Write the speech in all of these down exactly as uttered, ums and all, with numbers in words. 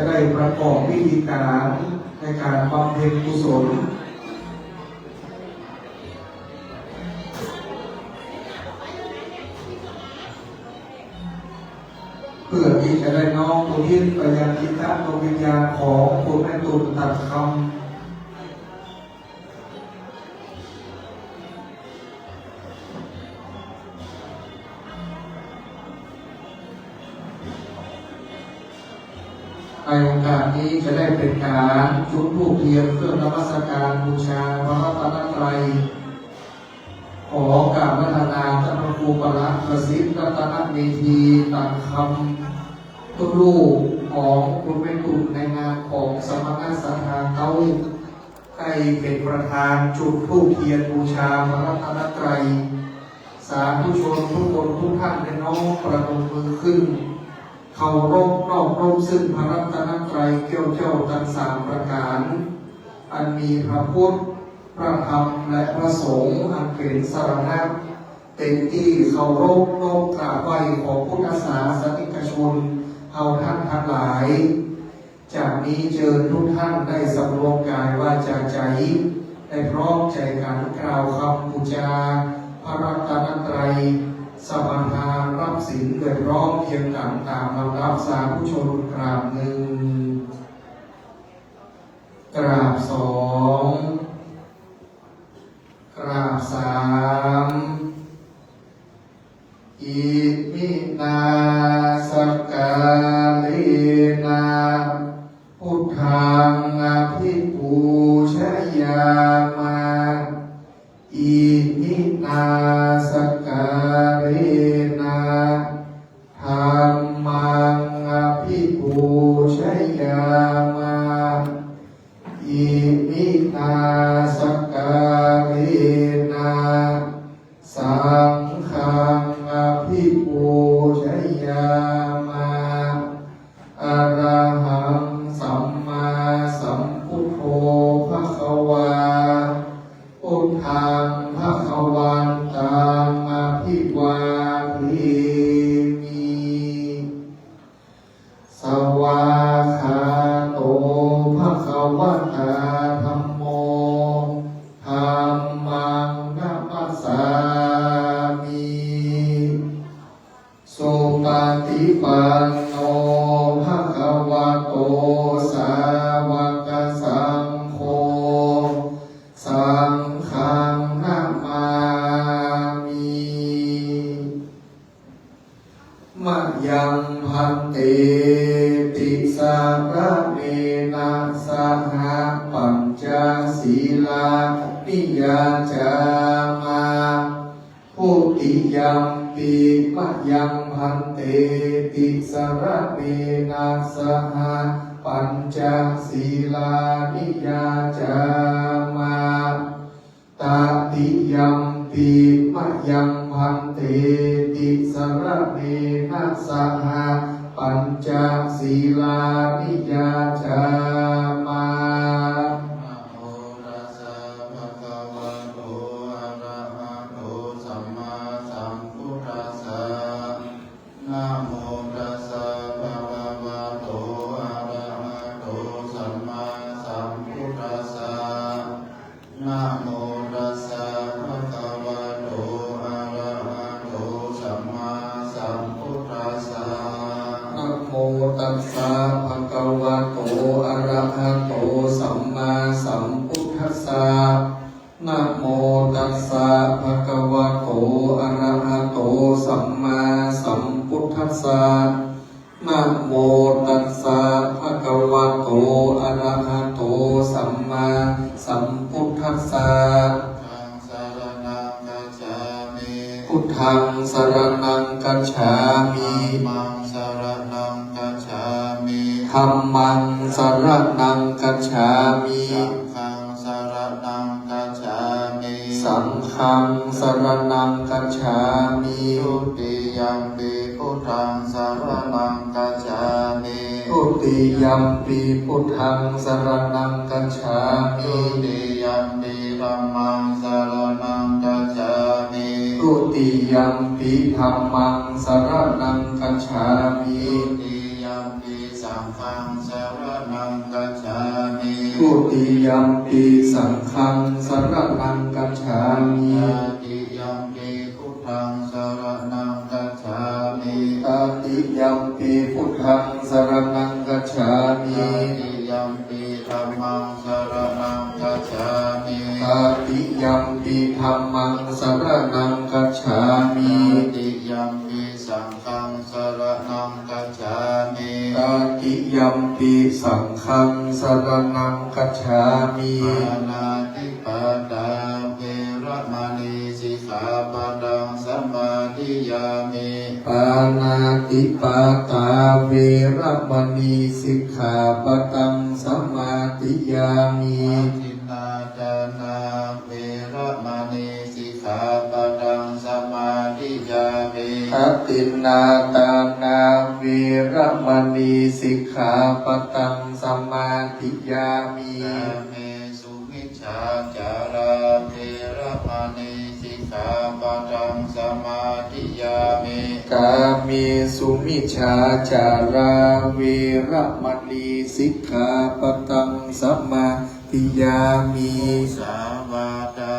จะได้ประกอบพิธีการในการบำเพ็ญกุศล เพื่อที่จะได้น้อมอุทิศไปยังจิตดวงวิญญาณของคุณแม่ตุ่นตัดคำ ในโอกาสนี้จะได้เป็นการจุดธูปเทียนเครื่องนมัสการบูชาพระรัตนตรัย ขอกราบอาราธนาท่านพระครูประหลัดประสิทธิ์รัตนเมธีตัดคำ ตุ๊ลูกของคุณแม่ตุ่นในนามของสมณศรัทธาเก๊า ได้เป็นประธานจุดธูปเทียนบูชาพระรัตนตรัย สาธุชนทุกคนทุกท่านได้น้อมประนมมือขึ้น เคารพนอบน้อมซึ่งพระรัตนตรัยเกี้ยวเจ้าทั้งสามประการ อันมีพระพุทธ พระธรรม และพระสงฆ์อันเป็นสรณะ เป็นตี้เคารพน้อมกราบไหว้ของพุทธศาสนิกชนเฮาท่านทั้งหลาย จากนี้เจิญทุกท่านได้สำรวมกายวาจาใจ๋ ได้พร้อมใจ๋กั๋นกล่าวกำปู๋จาพระรัตนตรัย สมาทานรับศีลโดยพร้อมเพรียงกั๋นต๋ามลำดับ สาธุชนกราบหนึ่ง กราบสอง กราบสาม อิมินาสักการะนะ พุทธังอภิปูชยามะ อิมินาสักการะนะ ธัมมังอภิปูชยามะ อิมินาสักการะนะ สังฆังอภิปูชยามะ อะระหังสัมมาสัมพุทโธภะคะวา พุทธังภะคะวันตังอภิวาเทมิ สวากขาโตภะคะวะตาธัมโม ธัมมังนะมัสสามิ สุปะติปันโนภะคะวะโต สาวะกะสังโฆ สังฆังนะมามิ มะยังภันเต ติสะระเณนะสะหะ ปัญจสีลานิยาจามะ ทุติยัมปิมะยังภันเต ติสะระเณนะสะหะ ปัญจสีลานิยาจามะ ตติยัมปิมะยังภันเต ติสะระเณนะสะหะ ปัญจสีลานิยาจามะ นะโมตัสสะภะคะวะโต อะระหะโต สัมมาสัมพุทธัสสะ นะโมตัสสะภะคะวะโต อะระหะโต สัมมาสัมพุทธัสสะ นะโมตัสสะภะคะวะโต อะระหะโต สัมมาสัมพุทธัสสะ นะโมตัสสะภะคะวะโต อะระหะโต สัมมาสัมพุทธัสสะ นะโมตัสสะภะคะวะโต อะระหะโต สัมมาสัมพุทธัสสะ นะโมตัสสะภะคะวะโต อะระหะโต สัมมาสัมพุทธัสสะ ธังสะระณังคัจฉามิ พุทธังสะระณังคัจฉามิ ธัมมังสะระณังคัจฉามิ ธัมมังสะระณังคัจฉามิ สังฆังสะระณังคัจฉามิ สังฆังสะระณังคัจฉามิ ทุติยัมปิพุทธังสะระณังคัจฉามิ ทุติยัมปิพุทธังสะระณังคัจฉามิ ทุติยัมปิธัมมังสะระณังคัจฉามิ ทุติยัมปิธัมมังสะระณังคัจฉามิ ทุติยัมปิสังฆังสะ Dutiyampi saṅghaṃ saraṇaṃ gacchāmi. Tatiyampi buddhaṃ saraṇaṃ gacchāmi. Tatiyampi buddhaṃ saraṇaṃ gacchāmi. Tatiyampi dhammaṃ saraṇaṃ gacchāmi. Tatiyampi dhammaṃ saraṇaṃ gacchāmi. Tatiyampi saṅghaṃ saraṇaṃ gacchāmi. Tatiyampi saṅghaṃ saraṇaṃ gacchāmi. Pāṇātipātā veramaṇī sikkhāpadaṃ samādiyāmi. Pāṇātipātā veramaṇī sikkhāpadaṃ samādiyāmi. Adinnādānā veramaṇī sikkhāpadaṃ samādiyāmi. Adinnādānā veramaṇī sikkhāpadaṃ samādiyāmi. Kāmesu micchācārā veramaṇī sikkhāpadaṃ samādiyāmi. Kāmesu micchācārā veramaṇī sikkhāpadaṃ samā diyāmi. Musāvādā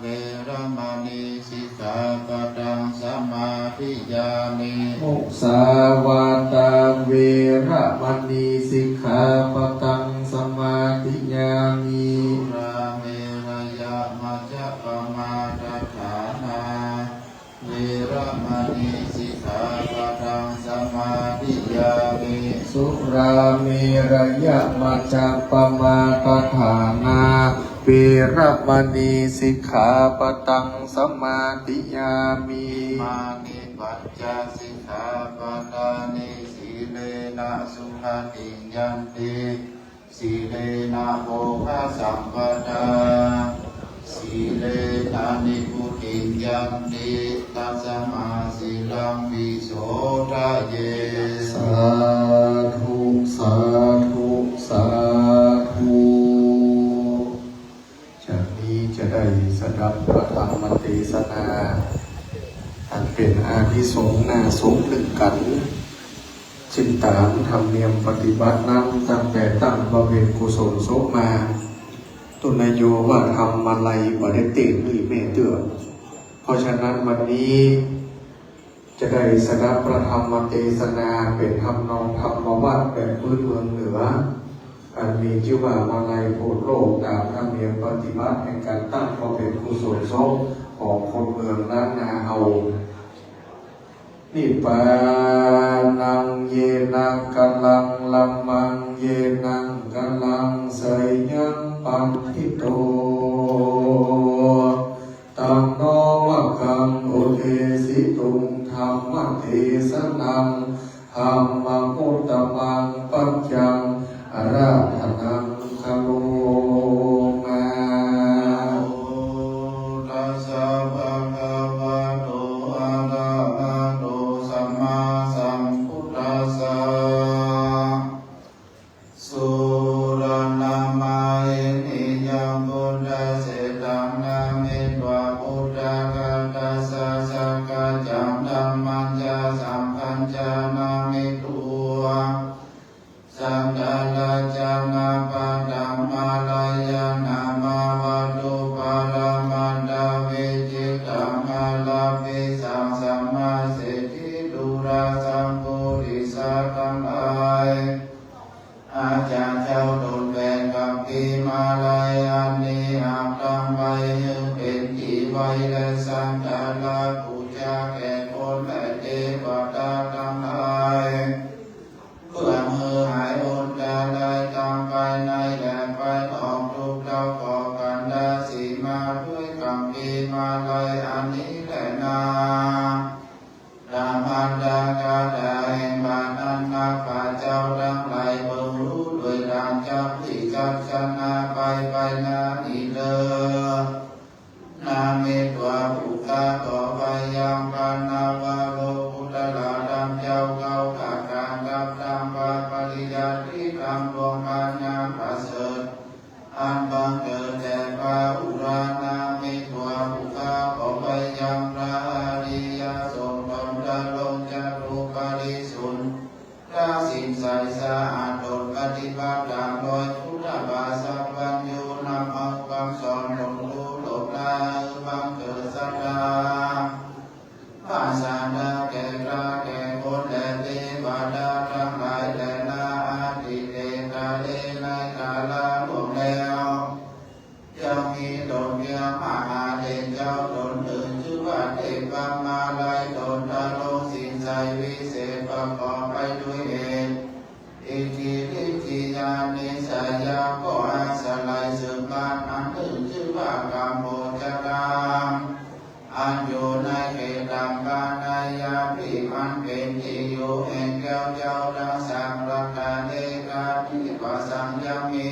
veramaṇī sikkhāpadaṃ samādiyāmi. Musāvādā veramaṇī sikkhāpadaṃ samādiyāmi. Surāmerayamajjapamādaṭṭhānā veramaṇī sikkhāpadaṃ samādiyāmi. Surāmerayamajjapamādaṭṭhānā veramaṇī sikkhāpadaṃ samādiyāmi. Imāni pañca sikkhāpadāni. Sīlena sugatiṃ yanti, sīlena bhogasampadā, sīlena nibbutiṃ yanti, tasmā sīlaṃ visodhaye. Sādhu, sādhu, sādhu. จากนี้จะได้สดับพระธรรมเทศนา อันเป๋นอานิสงส์น่าสมนึกกั๋น ซึ่งต๋ามธรรมเนียมปฏิบัตินั้น ตั้งแต่ตั้งบำเพ็ญกุศลศพมา ต้นอายุว่าทำอะไรบ่ได้เต้นหรือแม่เตื้อ เพราะฉะนั้นวันนี้ จะได้สดับพระธรรมเทศนาเป๋นทำนองธรรมวัตรแบบพื้นเมืองเหนือ อันมีจื้อว่ามาลัยโผดโลก ต๋ามธรรมเนียมปฏิบัติแห่งก๋านตั้งบำเพ็ญกุศลศพของคนเมืองล้านนาเฮา Nibbānaṃ yena kālaṃ lāmaṃ, yena kālaṃ seyyaṃ paṇḍito, taṃ navakaṃ uddesituṃ dhammadesanaṃ, dhammamuttamaṃ paccaṃ ārādhanaṃ karoma. Namo tassa bhagavato arahato sammāsambuddhassa. Sūnaṇṇamāyeni yaṃ buddhaseṭṭhaṃ nāmetvā buddhāgadassa sakkaccaṃ, dhammañca saṅghañca nāmetvā saṅgārajānapatamaṃ, mārayanāmā vatthuparammaṃ dāvicchikamallapisaṃ, samāseṭṭhi ดูราซัง ปุริสาตังหลาย อาจจะเจ้าตนแปลงกัมภีร์มาลัยอันนี้ อันตั้งไว้หื้อเป๋นตี้ไหว้และสักการะบูชาแก่คนและเตวดาตังหลาย เปื้อหื้อหายอันตรายตังภายในและภายนอก ทุกข์เล้าก่อขันธสีมา ด้วยกัมภีร์มาลัยอันนี้แลนา ธรรมะคาถาแห่งบาทนั้นนักปราชญ์เจ้าตังหลายเปิงฮู้ ด้วยต๋ามจำตี้จักสนาไปไปนานี้เตอ Nāmetvā buddhā bhavayaṃ pana varo. บุตรหลานธรรมเจ้าเก้าประก๋าน กับธรรมปริยัติ ธรรมดวงปัญญาประเสริฐ อันบังเกิดแต่พระอุรา Nāmetvā buddhā bhavayaṃ พระอริยสงฆ์ต๋นดำรงจตุปาริสุทธิ์ พระศีลใสสะอาดต๋นปฏิบัติต๋ามรอยพุทธบาทสะ ดาตังหลายแลนา อทิเต กาเล ในกาละล่วงแล้ว ยังมีต๋นเปียงมหาเถรเจ้าต๋นนึ่ง จื้อว่าเทพมาลัยต๋นทรงศีลใสวิเศษประกอบไปด้วยเหตุ อิทธิฤทธิยานิสัยก็อาศัยสืบมาอันนึ่ง จื้อว่ากำโพชกาม อันอยู่ในเขตต่างกาในยาพิอันเป๋นตี้อยู่แห่งแก้วเจ้าตังสามประก๋าน เอกาทิปสังยังมี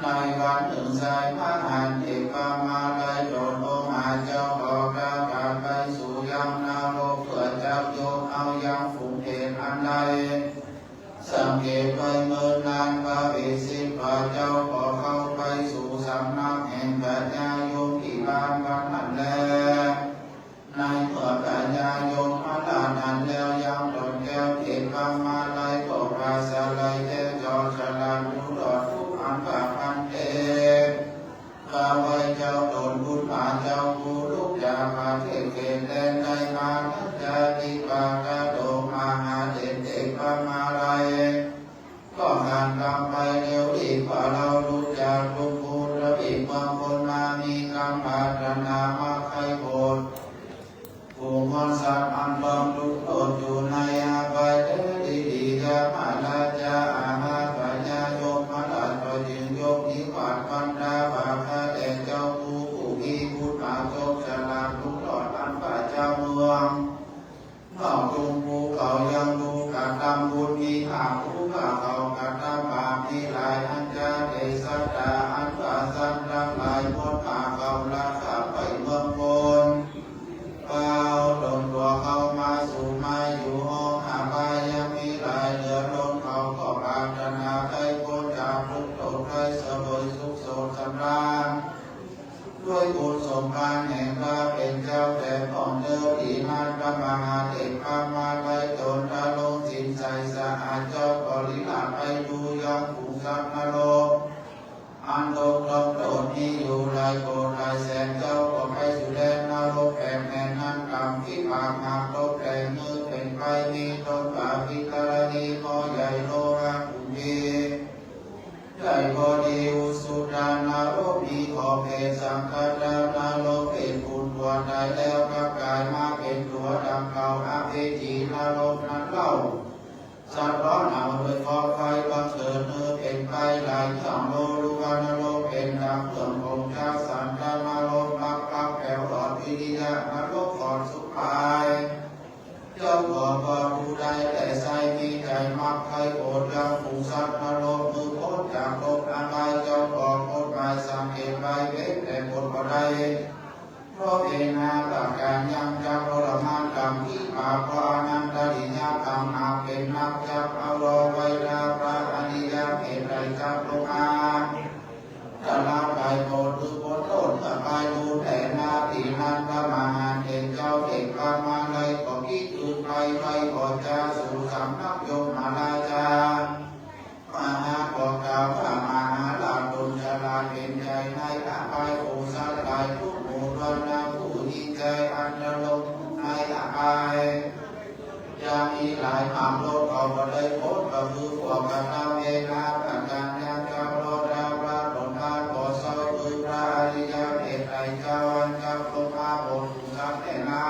ในวันนึ่งไซร้มหาเถรมาลัยต๋นองค์หาเจ้าก็กล่าวกลับไปสู่ยังนรกเปื้อจักยกเอายังฝูงเถรอันใด สังเกตไว้เมินนาน พระอิสิปะเจ้าก็เข้าไปสู่สำนักแห่งพญายมพิบาลวันนั้นแล ในเมื่อพญายมราชนั้นแล้วยังต๋นแก้วเทพมาลัยก็ปราศรัยแจ้งจอดฉลาดรู้ตลอดทุกอันว่า ภันเต ข้าไหว้เจ้าต๋นบุญมาเจ้าผู้ลุกจากประเทศเขตแดนใดมา ทัจจาติปาคโต มหาเถรเทพมาลัย ก็ขันกำไปเร็วรีบกว่าเราลุกจากกรุงภูทวีปเมืองคนมา มีกำปรารถนามักใคร่โปรด ฝูงมวลสัตว์อันต้องทุกข์โทษอยู่ในอบายแท้ดีๆ ยมราชาอาหารพญายมราชก็จึงยกนิวาสพันธะบาปแด่เจ้าผู้ผู้มีบุญมาจบฉลาดลุกรอดอันว่าเจ้าเมือง นอกกรุงภูเขายังผู้กระทำบุญมีมาก ผู้ว่าเขากระทำบาปมีหลาย อันจะเตสตา อันว่าสัตว์ทั้งหลายมวลมากเขาลักข้าไปเมืองคน พาเอาต๋นตัวเขามาสู่มาอยู่ห้องอบายยังมีหลาย เหลือล้นเขาก็ปรารถนาได้พ้นจากทุกข์โศก ได้เสวยสุขสดสำราญ ด้วยบุญสมภารแห่งพระเป๋นเจ้าแต่ก่อนเทอ ตี้นั้นพระมหาเถรมาลัยต๋นทรงศีลใสสะอาด เจ้าก็ลี้ลัดไปดูยังฝูงสัตว์นรก อันตกต้องโทษมีอยู่หลายโกฏหลายแสน เจ้าก็ไปสู่แดนนรกแปดแห่งนั้น กรรมวิบากหากตกแต่งเมื่อเป๋นไป มีต้นว่าวิตรณี กอใหญ่ โลหะกุมพี ใหญ่พอดี อุสุทานรก มีขอบเขต สังคทานรก เป๋นปูนกรวด ต๋ายแล้วกลับก๋ายมาเป๋นตั๋วดังเก่า อเวจีนรกนั้นเล่า สะท้อนเอาด้วยเคราะห์ไฟบังเกิดเมื่อเป๋นไปหลาย ย่อมโลลุวานรก เป๋นดังเครื่องบ่งชัก สันทานรก ปักปักแป๋วหลอด วิริยะนรก ขอดสุดปาย เจ้าขอพระผู้ใดแต่ใสมีใจ๋มักใคร่โปรดยังฝูงสัตว์นรก เมื่อพ้นจากทุกข์อันตราย เจ้าขอโปรดหมายสังเกตไปเป๋นแต่โปรดบ่ได้ เพราะเวทนาประก๋านยังจักทรมาน กรรมวิบากเพราะอนันตริยกรรมหากเป๋นนัก จักเอารอไว้ถ้าพระอริยะ เหตุใดจักลงมา ถ้าลาไปโปรดคือพ้นโทษ สบายอยู่แต่นาตี้นั้น พระมหาเถรเจ้าเทพมาลัยก็คิดอื่นไปไว้ ก็จะสู่สำนักยมราชา มหาก็กล่าวว่า มหาราชต๋นฉลาดเป๋นใหญ่ในอบาย ฝูงสัตว์หลายทุกหมู่ ดวงนาผู้มีใจ๋อันดำรงในอบาย ยังมีหลายมาก โลกเขาบ่ได้พ้น ก็คือพวกกระทำเวทนาประก๋านยังจักรอถ้าพระต๋นพาโปรดเศร้า คือพระอริยะ เหตุใดเจ้าอันจักลงมาโปรดฝูงสัตว์แลนา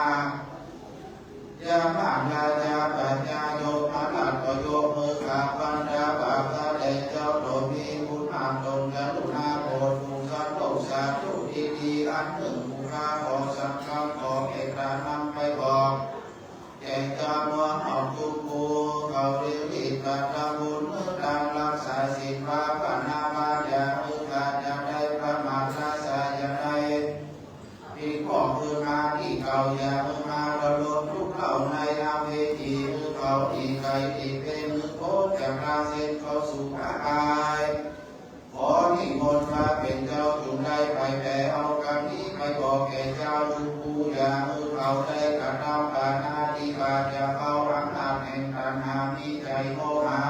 ยมราชาพญายมราชก็ยกมือกราบพันธะบาทแด่เจ้าต๋นมีบุญมาก ต๋นกรุณาโปรดฝูงสัตว์โลก สาธุ ดีๆ อันนึ่ง ผู้ข้าขอสักคำ ขอเมตตานำไปบอก แก่เจ้าเมืองออกทุกผู้ เขาเรียกรีบกระทำบุญ เมื่อตามรักษาศีล พระปาณาบาตอย่าหื้อขาด อย่าได้ประมาท รักษาอย่าได้ผิดข้องคืนมาตี้เก่า อย่าหื้อมาระลมลุกเล่าในอเวจี หื้อเขาหนีไก๋ตี้เป๋น หื้อพ้นจากตางเส้นเข้าสู่อบาย ขอนิมนต์พระเป๋นเจ้าจุ่งได้ไปแปลเอากำนี้ไปบอกแก่เจ้าทุกผู้ อย่าหื้อเขาได้กระทำปาณาติบาต อย่าเอาอำนาจแห่งตัณหามีใจ๋โมหะ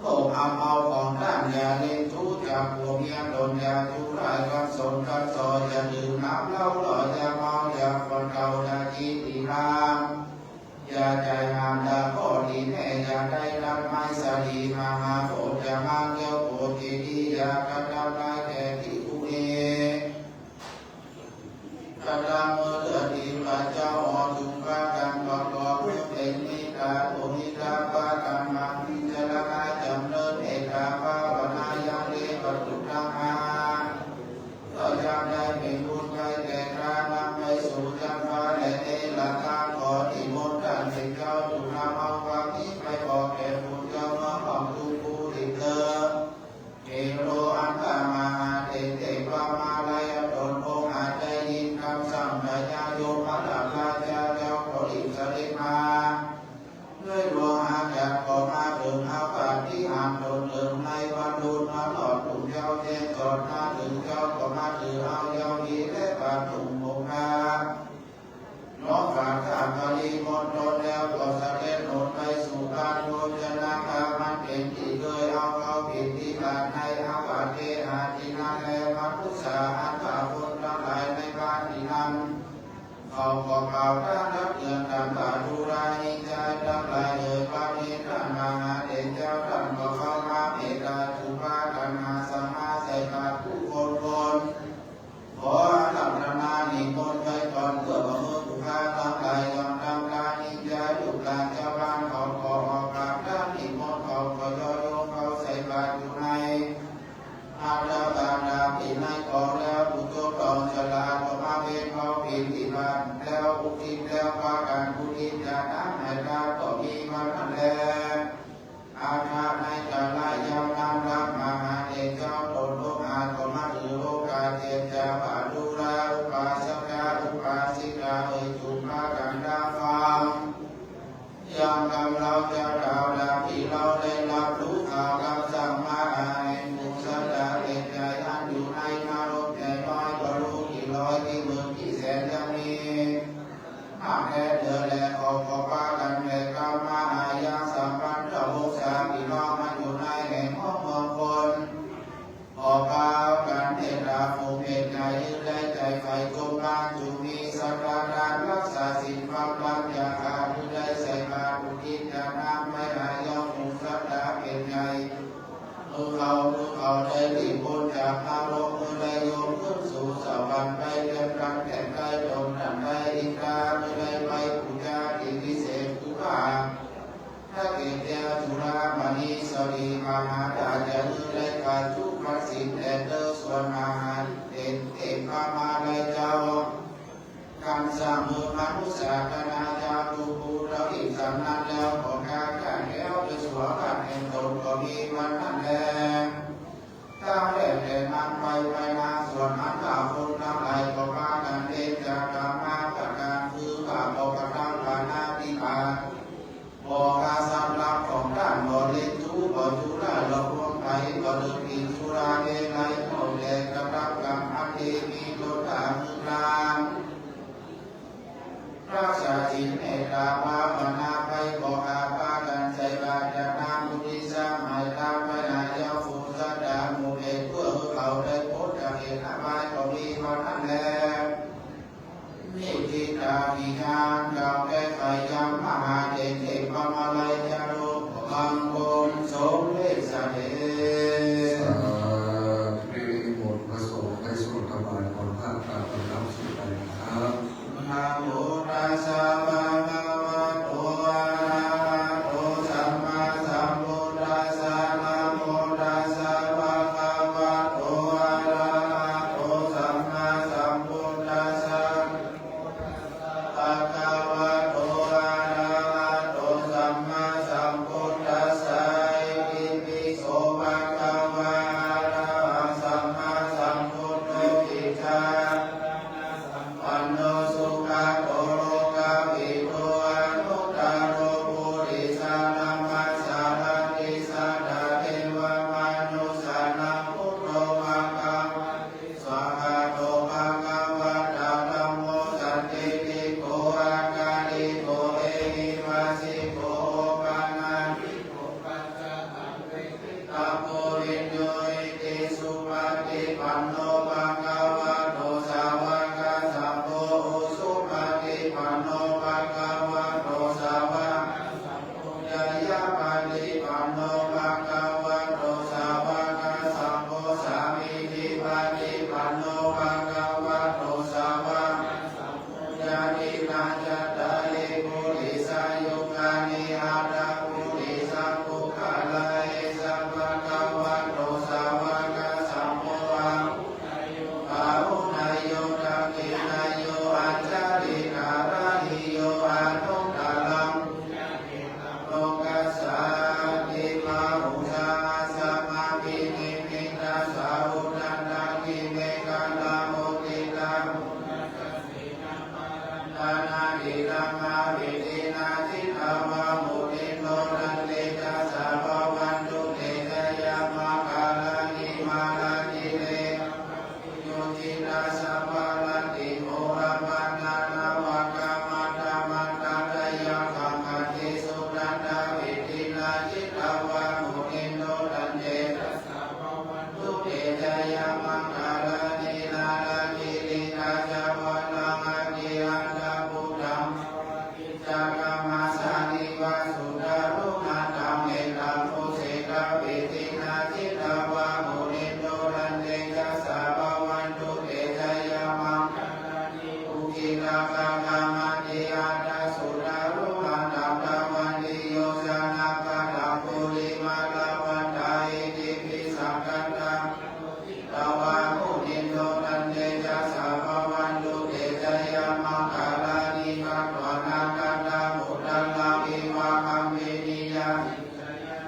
โลภเอาของต้าน อย่าเล่นชู้จับผัวเมียต๋น อย่าจุร้ายกันสนกันส่อ อย่าดื่มน้ำเหล้าหล่อ อย่าเมา อย่าฝนเก่า อย่าจีบตีราม อย่าใจ๋หามด่า ดีมหาโพธิ์จามาแก้วโพธิ์เจดีย์ อย่ากระทำร้ายแก่ภิกขุณี กระทำเมื่อเลือดที่พระเจ้าออก จุ่มปากันประกอบเพื่อเป็นมิตร โอหิตาปากันมัง พิจารณาจำเริญเมตตาภาวนา ยังเทวทูตทั้งห้า ก็จะได้เป็นบุญไปแก่ข้า นำไปสู่ชั้นฟ้าและเนรคาม ขอนิมนต์ท่านเจ้าจงนำเอาความนี้ไปบอกแก่ผู้เจ้าเมืองของทุกผู้ที่เกิด เทโรอันตมหาเถรเทพมาลัยตนองค์อาจได้ยินคำสั่งพญายมราชาเจ้าก็รีบเสด็จมา ด้วยโลหะจักรก็มาถึงอาวาสวิหารตนเถิงในวันรุ่งตลอดรุ่งเช้าแจ้งสอนมาถึงเจ้าก็มาถือเอาเย้ายีและผ้านุ่งห่มผ้า น้อมฝากข้าปริมณฑลแล้วก็เสด็จหนไปสู่บ้านโภชนาคาม อันเป็นที่เคยเอาเข้าบิณฑบาตในอาวาสเคหะที่นั้นแล มนุษย์สาหะคนทั้งหลายในบ้านที่นั้น เขาก็กล่าวต้านตักเตือนกันว่า ดูรานิจจาทั้งหลายเอ๋ย วันนี้ท่านมหาเถรเจ้าท่านก็เข้ามาเมตตาจุปากันหาสังมาใส่บาตรผู้คนคน ขออาราธนานิมนต์ไว้ก่อน เพื่อประโมทผู้ข้าทั้งหลายย่อมทำการนิจจา ลูกหลานชาวบ้านเขาขอออกบาตรนิมนต์ เขาก็ย่อโยมเขาใส่บาตรอยู่ใน อาราธนาที่ในของแล้ว ผู้จบตองฉลาดก็มาเป็นเขาบิณฑบาตแล้ว อุทิศแล้ว พากันอุทิศจะน้ำให้ทานก็มีวันนั้นแล อาทาในกาละยามนั้น พระมหาเถรเจ้าตนองค์อาจก็มาถือโอกาสเจรจาว่า ดูราอุปาสกะอุปาสิกาเอ๋ย จุ่มปากันตาฟัง ยังกำลังจะกล่าวดังที่เราได้รับรู้ข่าวคำสั่งมาแห่งหมู่สัตว์เดรัจฉานอันอยู่ในนรกใหญ่น้อย ก็รู้กี่ร้อยกี่หมื่นกี่แสนยังมีมากแท้เหลือแล เขาก็พากันแผ่กำมาหายังสัมพันธวงศาพี่น้องมันอยู่ในแห่งห้องเมืองคน ขอพากันเมตตาผูกเมตตา ยึดได้ใจใฝ่จงมาจุ่มมีศรัทธารักษาศีลฟังธรรมอย่าขาด ยึดได้ใส่บาตรอุทิศจะน้ำไปหายังหมู่สัตว์เดรัจฉาน เมื่อเขา เมื่อเขาได้หลีกพ้นจากนรก เมื่อได้โยมขึ้นสู่สวรรค์ไปเพียงกันแต่งได้ตนนั้นได้อินทรา เมื่อได้ไปปูจาที่วิเศษคือว่า พระเกศเจ้าจุฬามณีสรีมหาราชจะได้กล่าวจุปสิทธิ์แต่เดิมส่วนมหาเถรเทพมาลัยเจ้า คำสั่งเมื่อมนุษย์สาธารณะเจ้าทุกผู้เราอีกสำนักแล้วขอข้าพเจ้าจะสวมบัตรแห่งตนก็มีวันนั้นแล ตั้งแต่แต่นั้นไปไปนาส่วนอันดาคนทั้งหลายก็พากันเดินจากกามาประการคือว่าบอกกระทั่งปาณาติบาต บอกว่าสำหรับของท่านบ่เล่นชู้บ่จุราหลอกลวงใครบ่ดื่มกินสุราเมรัยเมาแต่กระทำกรรมอันดีมีโทษตามคืนนาน รักษาศีลเมตตาภาวนาไปก็อาปากันใส่บาตรน้ำอุทิศสมัยตามไปหาเจ้าผู้สัตว์หมู่เดชเพื่อเขาได้พ้นจากเหตุอันตรายก็มีวันนั้นแล นิพพิทาภิญาณกล่าวแก้ไขยังมหาเถรเทพมาลัยจารุบังคมสมเด็จเสด็จ สาธุ นิมนต์พระสงฆ์ไปสวดถวายพรผ้ากราบน้ำศพไปนะครับ นะโมตัสสะภะคะวะโต อะระหะโต สัมมาสัมพุทธัสสะ นะโมตัสสะภะคะวะโต อะระหะโต สัมมาสัมพุทธัสสะ ภะคะวะโต อะระหะโต สัมมาสัมพุทธัสสะ อิติปิโสภะ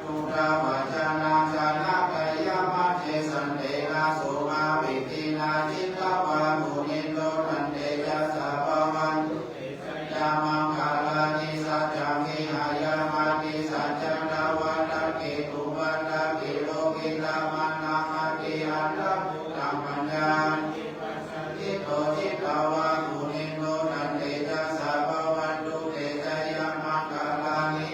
Duṭṭhavacanaṃ janakāyamajjhe santena somavidhinā jitavā munindo tantejasā bhavatu te jayamaṅgalāni. Saccaṃ vihāya matisaccakavādaketuṃ vādābhiropitamanaṃ atiandhabhūtaṃ paññāpadīpajalito jitavā munindo tantejasā bhavatu te jayamaṅgalāni.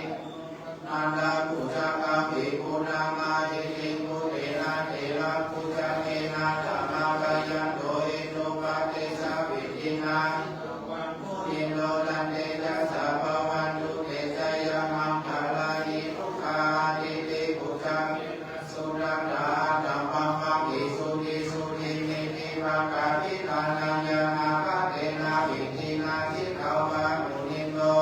Nandaṃ bhujagaṃ vibudhaṃ mahiddhiṃ puttena therabhujagena damāpayanto iddhūpadesavidhinā jitavā munindo tantejasā bhavatu te jayamaṅgalāni. Duggāhadiṭṭhibhujagena sudaṭṭhahatthaṃ brahmaṃ visuddhijutimiddhibakābhidhānaṃ ñāṇāgadena vidhinā jitavā munindo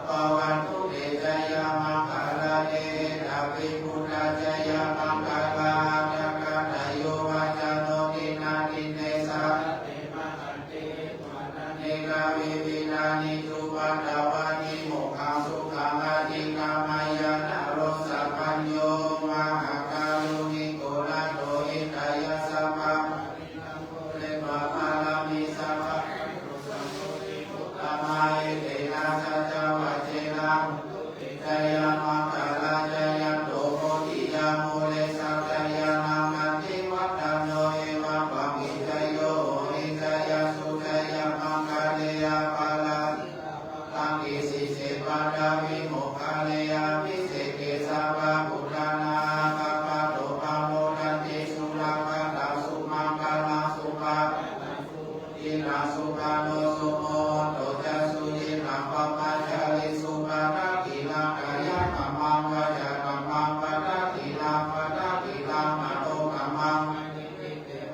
bhavatu te jayamaṅgalāni. Etāpi buddhajayamaṅgalaaṭṭhagāthā yo vācano dinadine sarate matandī hitvānanekavividhāni cupaddavāni mokkhaṃ sukhaṃ adhigameyya naro sapañño. Mahākāruṇiko nātho hitāya sabbapāṇinaṃ pūretvā pāramī sabbā patto sambodhimuttamaṃ. Etena saccavajjena hotu te jayamaṅgalāni. Jayanto bodhiyā mūle sakyānaṃ nandivaḍḍhano evaṃ tvaṃ vijayo hohi jayassu jayamaṅgale. Aparājitapallaṅke sīse paṭhavipokkhare abhiseke sabbabuddhānaṃ aggappatto pamodati. Sunakkhattaṃ sumaṅgalaṃ supabhātaṃ suhuṭṭhitaṃ sukhaṇo sumuhutto ca suyiṭṭhaṃ brahmacārisu padakkhiṇaṃ kāyakammaṃ vācākammaṃ padakkhiṇaṃ padakkhiṇaṃ manokammaṃ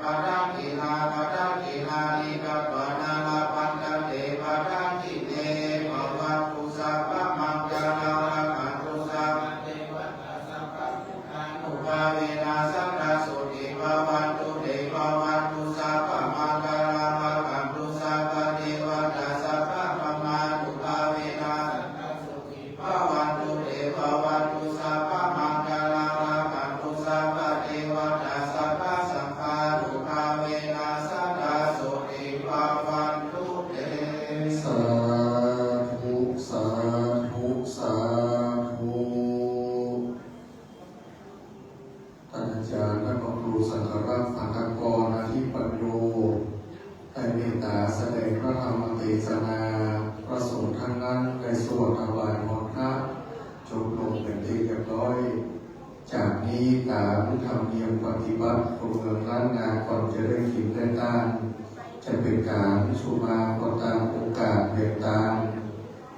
padakkhiṇā padakkhiṇāni katvāna labhantatthe padakkhiṇe. Bhavatu sabbamaṅgalaṃ rakkhantu sabbadevatā sabbabuddhānubhāvena sadā sotthī bhavantu te. Bhavatu sabbamaṅgalaṃ rakkhantu sabbadevatā sabbadhammānubhāvena sadā sotthī bhavantu te. Bhavatu sabbamaṅgalaṃ rakkhantu sabbadevatā sabbasaṅghānubhāvena sadā sotthī bhavantu te. Sādhu sādhu sādhu. ต้านอาจ๋ารย์ พระครูสังฆรักษ์ สังฆกร อาทิปัญโญ ได้เมตตาแสดงพระธรรมเตสนา พระสงฆ์ท่านนั้นได้สวดถวายพรพระ จบลงเป็นที่เรียบร้อย จากนี้ต๋ามธรรมเนียมปฏิบัติคนเมืองล้านนาก่อนจะได้กิ๋นได้ต้าน จะเป๋นก๋านสุราก็ต๋ามโอกาสแบ่งตาน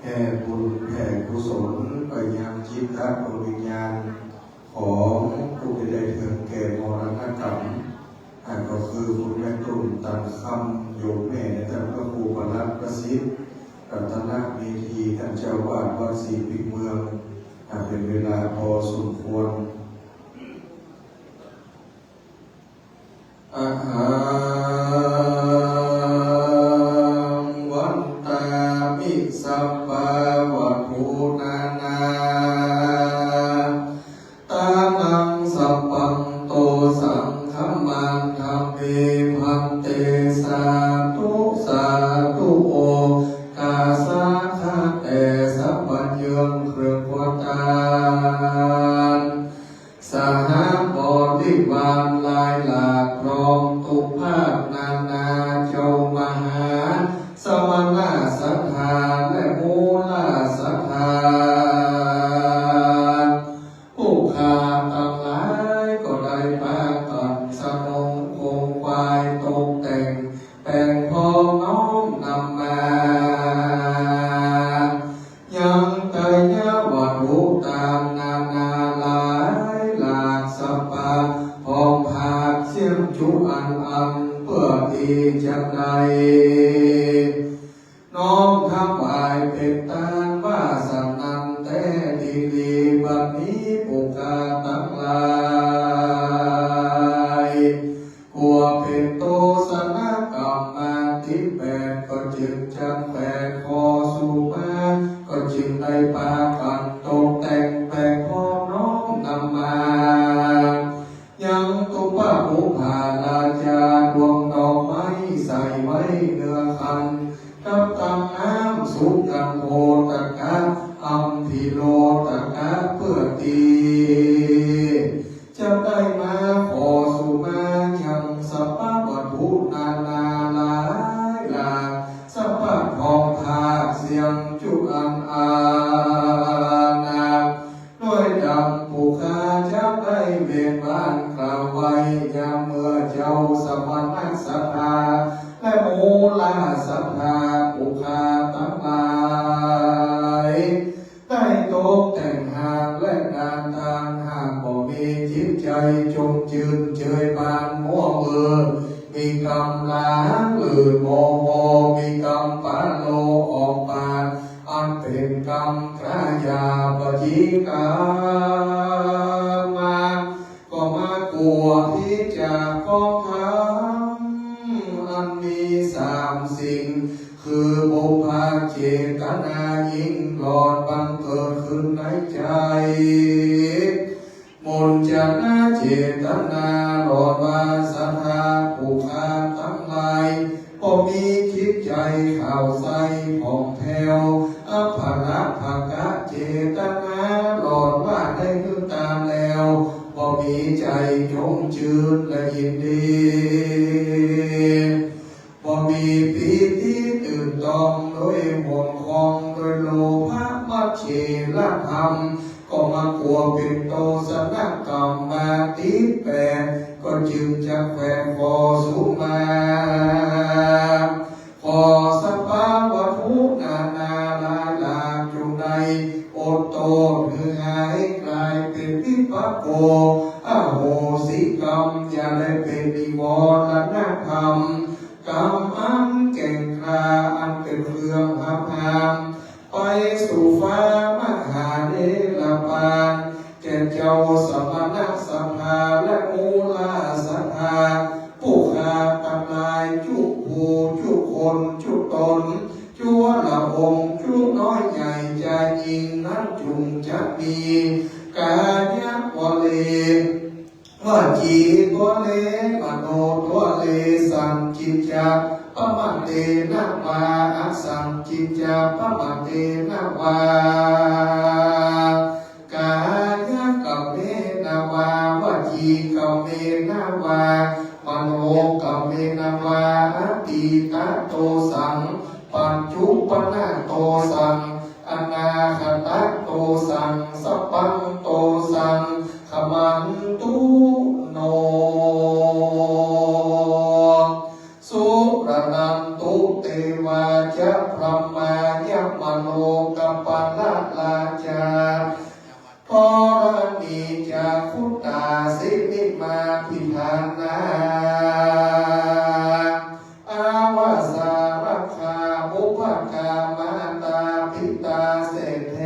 แผ่บุญแผ่กุศลไปยังจิตดวงวิญญาณ ของผู้ตี้ได้เถิงแก่มรณกรรม อันก็คือคุณแม่ตุ้ม ตันคำ โยมแม่ในต้านพระครูประหลัดประสิทธิ์ รัตนเมธี ต้านเจ้าอาวาสวัดศรีปิงเมือง อ่า เป๋นเวลาพอสมควร Ahaṃ vandāmi sabbā vatthu nānā tānaṃ sabbanto saṅghamadhammi bhante sādhu sādhu. โอกาสะข้าแต่สัพพะเยื้องเครื่องครัวตาน สหบริวารหลายหลากพร้อมทุกภาคนานา เจ้ามหาสมณศรัทธาและมูลศรัทธา ผู้ข้าตังหลายก็ได้ปากั๋นสนงโคมควายตกแต่ง แป๋งพร้อมน้อมนำมา ยังไตรยวัตถุตางนานาหลายหลากสัพพะ พร้อมภาคเสี้ยงจุอันอัน เปื้อตี้จะได้น้อมถวายเป๋นตานว่าสันนั้นแต๊ดีหลี บัดนี้ผู้ข้าตังหลาย กลัวเป๋นโตษณกรรมาทิแปด ก็จึงจักแปดข้อสุมา ก็จึงได้ปากั๋นตกแต่ง ตกะเปื้อตี้ จะได้มาขอสุมายังสัพพะวัตถุนานาหลายหลาก สัพพะของภาคเสียงจุอันอานา ด้วยดังผู้ข้าจะได้เวียนวานกล่าวไว้ ยามเมื่อเจ้าสมณะศรัทธา และมูลศรัทธาผู้ข้าตังหลาย ได้ตกแต่งหากและการตางหากบ่มีจิตใจ๋จงจื้นเจยบานมัวเมิน มีก๋ำลังหรือบ่ บ่มีกำปะโลออกปาก อันเป๋นกำกายาปจีกรรม ก็มากั๋วตี้จากกองธรรม อันมีสามสิ่ง คือบุพเจตนายิ่งหลอดบังเกิดขึ้นในใจ๋ มุญจนะเจตนาหลอดว่าศรัทธาผู้ข้าตังหลาย บ่มีจิตใจ๋ขาวใสผ่องแผ้ว อภรรภกะเจตนาหลอดว่าได้หื้อตานแล้ว บ่มีใจ๋จงจื้นและยินดี บ่มีปีติตื่นตองโดยห่วงของโดยโลภะมัจเฉรธรรม ก็มากั๋วเป๋นโตสนกรรมาติแปด ก็จึงจะแขวนขอสุมา ขอสัพพะวัตถุนานาหลายหลากจงได้อดโต้ษหื้อหายกลายเป๋นวิปากโก อโหสิกรรม อย่าได้เป๋นนิวรณธรรม กรรมอันแก่งกล้าอันเป๋นเครื่องหักห้าม ไปสู่ฟ้ามหาเนรปาน แก่เจ้าสมณะศรัทธาและมูลศรัทธา ผู้ข้าตังหลายจุผู้จุคนจุต๋น จั๊วละองค์จุน้อยใหญ่จายญิงนั้นจุงจะมี กายวลี วจีวลี มโนวลี สังกิจจะปะมะเตนะวา อสังกิจจะปะมะเตนะวา กายกรรมเมนะวา วจีกรรมเมนะวา มโนกรรมเมนะวา อตีตะโตสัง ปัจจุปปะนะโตสัง อนาคตะโตสัง สัพพังโตสัง ขมันตุโน สุรนันตุเตวาจะ พรหมายมโลกปาละราชา ธรณีจาคุตาสิริมาภิฐานา อาวาสารักขาบุพกามาตาปิตาเศรษฐเท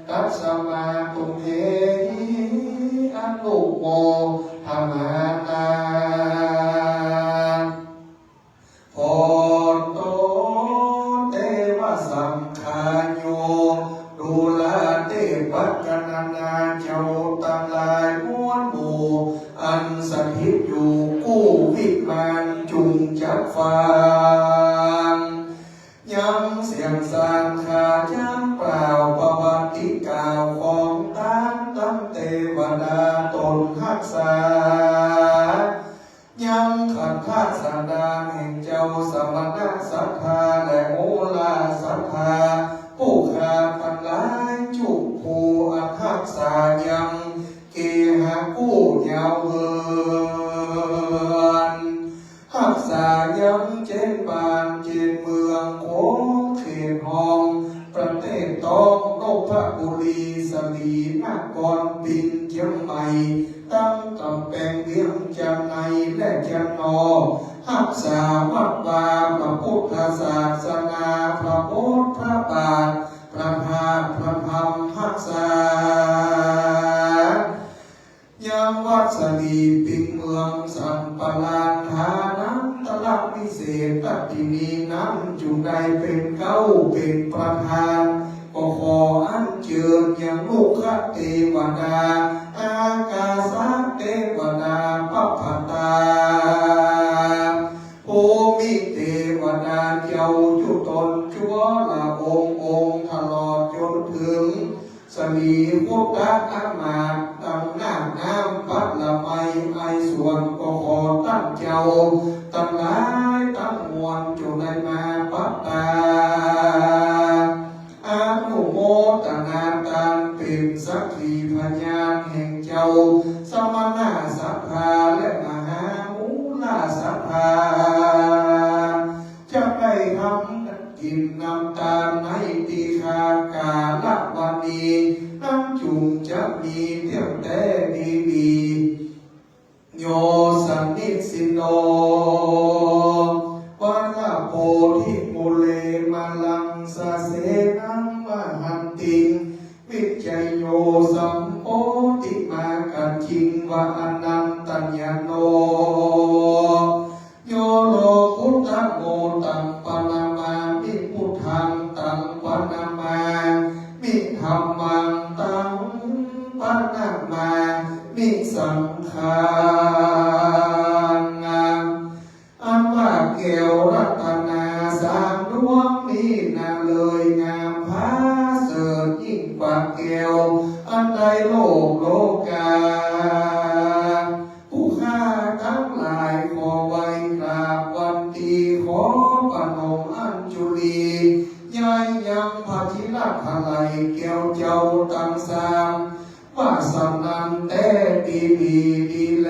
ตัสมาตุมเหหิ อนุโมทนานา โพตโต เตวะสังฆาโย ดูราเตปะกะนะนา เจ้าตังหลายมวลหมู่ อันสถิตอยู่กู้วิมานจุงจักฟัง ยังเสียงสังฆาจารย์กล่าวประวัติกล่าวของต้านตังเตวดาต๋นฮักษา ยังขันธสันดานแห่งเจ้าสมณะศรัทธาและมูลศรัทธา ผู้ข้าตังหลายจุผู้อันฮักษายัง เกหากู้ยาวเหิน ฮักษายังเจนบ้านเจนเมืองโขงเขตห้อง ประเทศต้องนพบุรี สลีนคร ปิ่นเจียงใหม่ ตังก๋ำแปง เวียงจันทน์ในและจันทน์นอก ฮักษาวัดวาพระพุทธศาสนา พระโบสถ์พระบาท พระธาตุพระธรรมฮักษา ยังวัดสลีปิงเมืองสันปะลาน ฐานันตรวิเศษทัตถินีนั้นจุงได้เป๋นเก๊าเป๋นประธาน ก็ขออัญเจิญยังลุกขเตวดา อากาสเตวดา ปัพพตา ภูมิเตวดาเจ้าจุต๋นจั๊วละองค์องค์ ตลอดจ๋นเถิง ลี พุทธอมาตย์ ดังนาคน้ำปะละไม ไอสวนก็ขอตั้งเจ้า ตังหลายตังมวล จงได้มาปัตตา อนุโมตนาตานเป๋นสักขีพยานแห่งเจ้า สมณสภา และมหามูลสภา จะได้ทำกิ๋นนำตานในตี้ข้ากาละวะนี้ นั้นจุ่งจะมีเตี้ยงแต๊ดีๆ โย สนนิสินโน วะระโพธิมูเล มาลังสะเสนังมหันติง วิชชโย สัมโพธิมากัจฉิง วะอนันตัญญโน โย โลกุตตะโม ตังปะนะมามิ พุทธัง ตังปะนะมามิ ธัมมัง ตังปะนะมามิ สังฆัง อันว่าแก้วรัตนาสามดวงนี้นาเลิย งามผาเสริฐยิ่งกว่าแก้วอันใดโลกโลกา ผู้ข้าตังหลายขอไหว้กราบวันตี ขอประนมอัญจุลี ย้ายยังพระทิรไถยแก้วเจ้าตังสาม ว่าสำนันแต๊ดีดีดีแล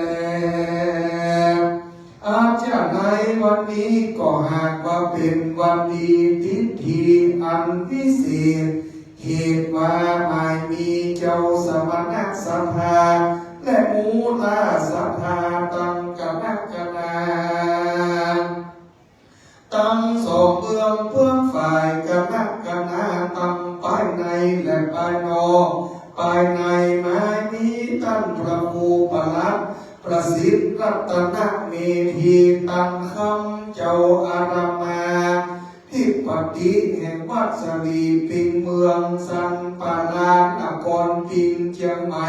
อาจจะในวันนี้ก็หากว่าเป๋นวันดีติดดีอันวิเศษ เหตุว่าหมายมีเจ้าสมณสภา และมูลสภาตังกะนะกะนา ตังสองเบื้องเบื้องฝ่ายกะนะกะนาตังป้ายในและป้ายนอก ป้ายในหมายมีต้านพระครูประหลัดประสิทธิ์รัตนเมธี ตังคำเจ้าอารามาธิปติแห่งวัดสะหลีปิง เมืองสันป่าลาน นครปิง เจียงใหม่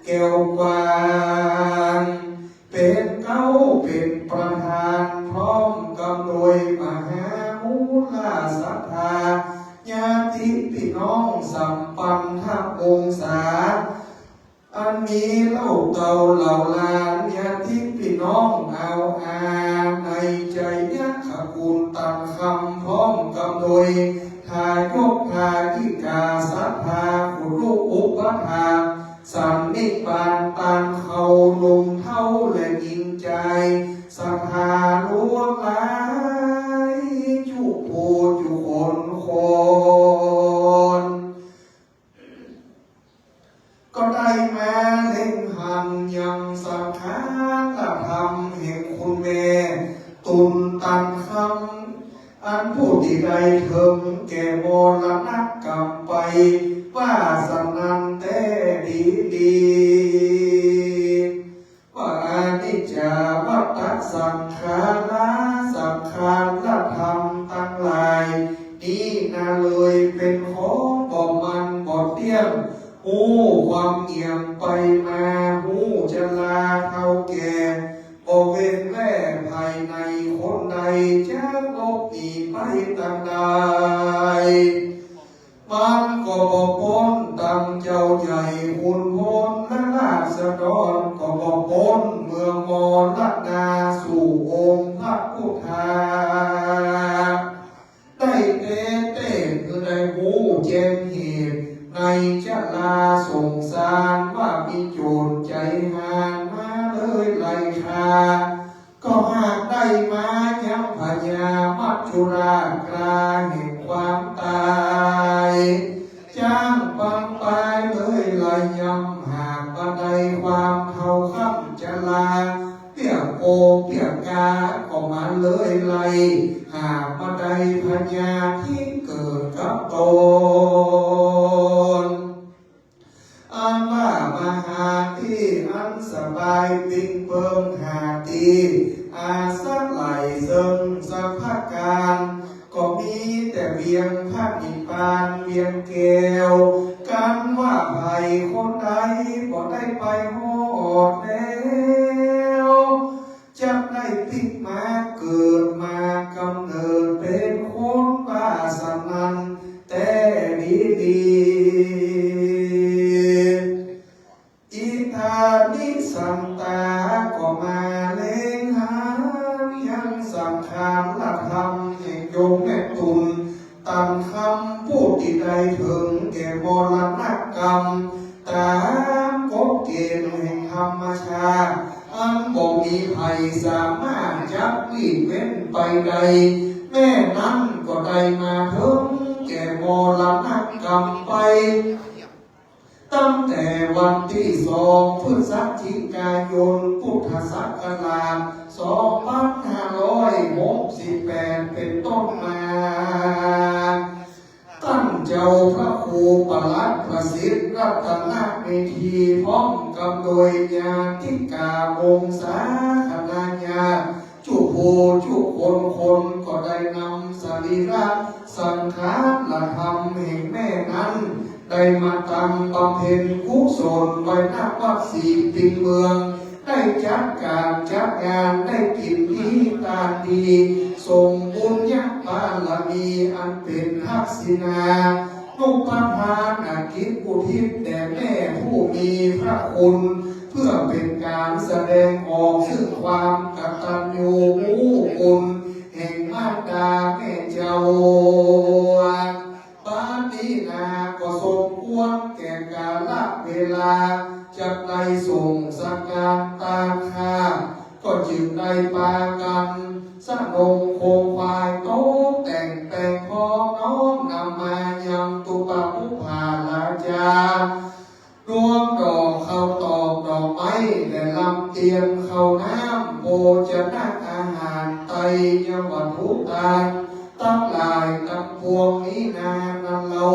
แก้วกวาง เป๋นเก๊าเป๋นประธาน พร้อมกำโดยมหามูลสภา ญาติปี้น้องสัมปันทวงศา อันมีเหล่าเก่าเหล่าหลาน ญาติปี้น้องเอาอา ในไชยคกุลตังคำ พร้อมกำโดยทายกทายิกา ศรัทธาครูอุปัฏฐาก สันนิบาตตังเข้าลุมเท้าและหญิงใจ๋ ศรัทธาหลวงหลายจุผู้จุคนคน ก็ได้มาเล็งหันยังสังฆาธรรมแห่งคุณแม่ตุลตันคำ อันผู้ตี้ได้เถิงแก่มรณกรรมไป ว่าสำนันแต๊ดีดี ว่าอนิจจาวัตตสังขารา สังขารธรรมตังหลายนี้นาเลิยเป๋นของบ่มั่นบ่เตี้ยง ฮู้ความเอี่ยมไปมา ฮู้จราเฒ่าแก่ บ่เว้นแว่ภายในคนใด จักหลบหนีไปตางใด มันก็บ่ป๊นตังเจ้าใหญ่ขุนพลและราษฎร ก็บ่ป๊นเมื่อมรณาสู่องค์พระพุทธา ได้เตเต คือได้ฮู้แจ้งเหตุในจราสงสาร ว่ามีโจรใจ๋ห่านมาเลื่อยไล่ฆ่า ก็หากได้มายังพญามัจจุราชกล้าแห่งความต๋าย จ้างปังปายเลื่อยไล่ย่ำ หากบ่ได้ความเฒ่าคำจรา เปี้ยโกเปี้ยกา ก็มาเลื่อยไล่ หากบ่ได้พญาธิเกิดกับต๋น อันว่ามหาตี้อันสบายปิงเปิงหาตี้อาศัยเซิ่งสัพพะก๋าน ก็มีแต่เวียงพระนิพพานเวียงแก้ว กันว่าใผคนใดบ่ได้ไปฮอดแล้ว จักได้ปิ๊กมาเกิดมากำเนิดเป๋นคนว่าสำนันแต๊ดีดี ต๋ามกฎเกณฑ์แห่งธรรมชาติ อันบ่มีใผสามารถจักหลีกเว้นไปได้ แม่นั้นก็ได้มาเถิงแก่มรณกรรมไป ตั้งแต่วันตี้สองพฤศจิกายน พุทธศักราชสองพันห้าร้อยหกสิบแปด เป๋นต้นมา ต้านเจ้าพระครูประหลัดประสิทธิ์รัตนเมธี พร้อมกับโดยญาติกาวงศาคณาญาติ จุผู้จุคนคนก็ได้นำสรีระสังขารธรรมแห่งแม่นั้น ได้มาตั้งบำเพ็ญกุศลไว้ ณ วัดศรีปิงเมือง ได้จัดก๋านจัดงาน ได้กิ๋นดีตานดี ส่งบุญญาบารมี อันเป๋นทักษิณานุปทานกิจอุทิศแด่แม่ผู้มีพระคุณ เพื่อเป๋นก๋านแสดงออกซึ่งความกตัญญูรู้คุณแห่งมารดาแม่เจ้า บัดนี้นาก็สมควรแก่กาลเวลา จะได้ส่งสังฆทานตานข้า ก็จึงได้ปากั๋นสนงโคควาย ตกแต่งแป๋งพร้อม น้อมนำมายังตุปะปุพพาลาจา รวมดอกข้าวตอกดอกไม้ และลำเตียนข้าวน้ำ โภชนะอาหาร ไตรยวัตถุตานตังหลายตังปวงนี้นา นั้นเล่า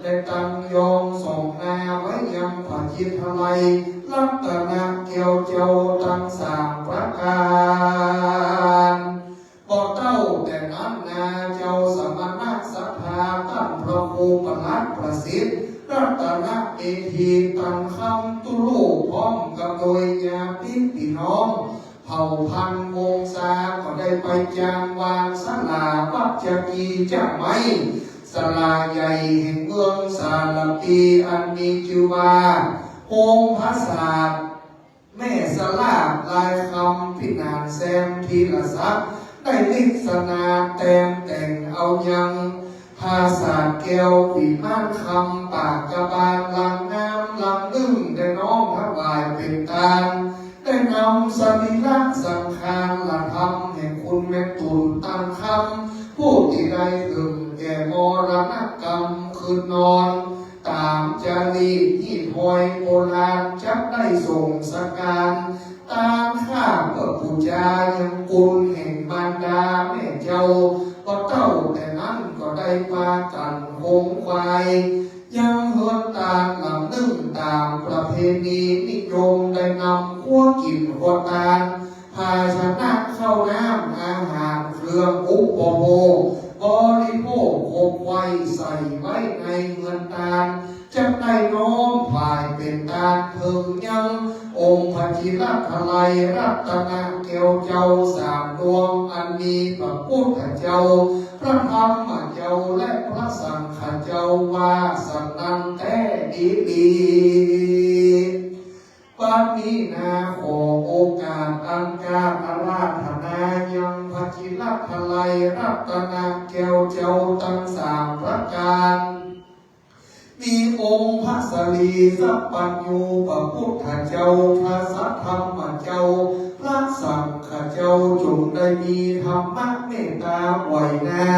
ได้ตั้งยองส่องหน้าไว้ยังพระจิตรไลยรัตนแก้วเจ้าตังสามประก๋าน บ่เต้าแต่นั้นนา เจ้าสมณะศรัทธา ต้านพระครูประหลัดประสิทธิ์รัตนเมธี ตันคำตุลู พร้อมกับโดยญาติปี้น้องเผ่าพันธุ์วงศา ก็ได้ไปจ้างวางศาลาวัดจะกีจะไม้ ศาลาใหญ่แห่งเมืองสารภี อันมีจื้อว่าโฮงผาสาท แม่สลากลายคำ พินานแซมธีรศักดิ์ ได้ลิขนาแต้มแต่งเอายัง ผาสาทแก้ววิมานคำ ปากกะบานหลังงามหลังนึ่ง ได้น้อมถวายเป๋นตาน ได้นำสรีระสังขารธรรมแห่งคุณแม่ตุ่นตันคำ ผู้ตี้ได้เถิงแก่มรณกรรมคืนนอน ต๋ามจารีตฮีตฮอยโบราณ จักได้ส่งสังฆทานตานข้า เพื่อปู๋จายังคุณแห่งมารดาแม่เจ้า บ่เต้าแต่นั้นก็ได้ปากั๋นโขงขวายยังเฮือนตานหลังนึ่ง ต๋ามประเพณีนิยม ได้นำครัวกิ๋นครัวตาน ภาชนะข้าวน้ำอาหารเครื่องอุปโภคบริโภคครบไว้ใส่ไว้ในเฮือนตาน จักได้น้อมถวายเป๋นตานเถิงยังองค์พระจิตรไลยรัตนแก้วเจ้าสามดวง อันมีพระพุทธเจ้า พระธรรมเจ้า และพระสังฆเจ้าว่าสันนั้นแต๊ดีหลี บัดนี้นาขอโอกาสอันกราบอาราธนายังพระจิตรไลยรัตนแก้วเจ้าตังสามประก๋าน มีองค์พระสรีสัพพัญญูพระพุทธเจ้า พระสัทธรรมเจ้า พระสังฆเจ้า จงได้มีธรรมเมตตาไหวนา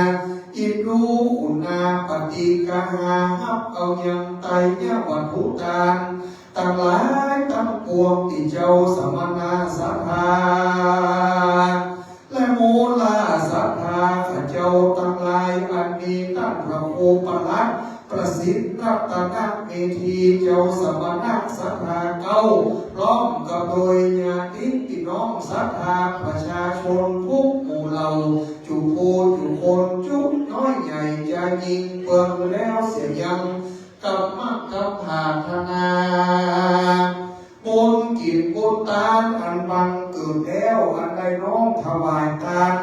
อินดูขุณาปฏิกหา ฮับเอายังไตรยวัตถุตาน ตังหลายตังปวงตี้เจ้าสมณะศรัทธา และมูลศรัทธาข้าเจ้าตังหลาย อันมีต้านพระครูประหลัดประสิทธิ์รัตนเมธี เจ้าสมณะศรัทธาเก้า พร้อมกับโดยญาติปี้น้องศรัทธาประชาชนกู้หมู่เหล่า จุผู้จุคน จุน้อยใหญ่ จะยิ่งเปิงแล้วเสียยัง กำมะกำผาธนา บุญกิ๋นบุญตานอันบังเกิดแล้ว อันได้น้อมถวายตาน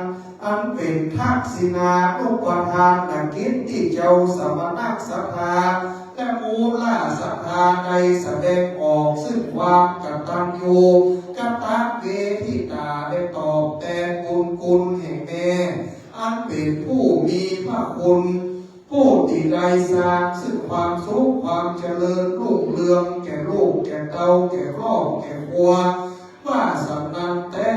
อันเป๋นทักษิณานุปทานกิจตี้เจ้าสมณะศรัทธา และมูลศรัทธาได้แสดงออกซึ่งความกตัญญูกตเวทิตา ได้ตอบแตนบุญคุณแห่งแม่ อันเป๋นผู้มีพระคุณ ผู้ตี้ ได้สร้างซึ่งความสุขความเจริญรุ่งเรืองแก่ลูกแก่เต้าแก่ครอบแก่ครัว ว่าสำนั้นแต๊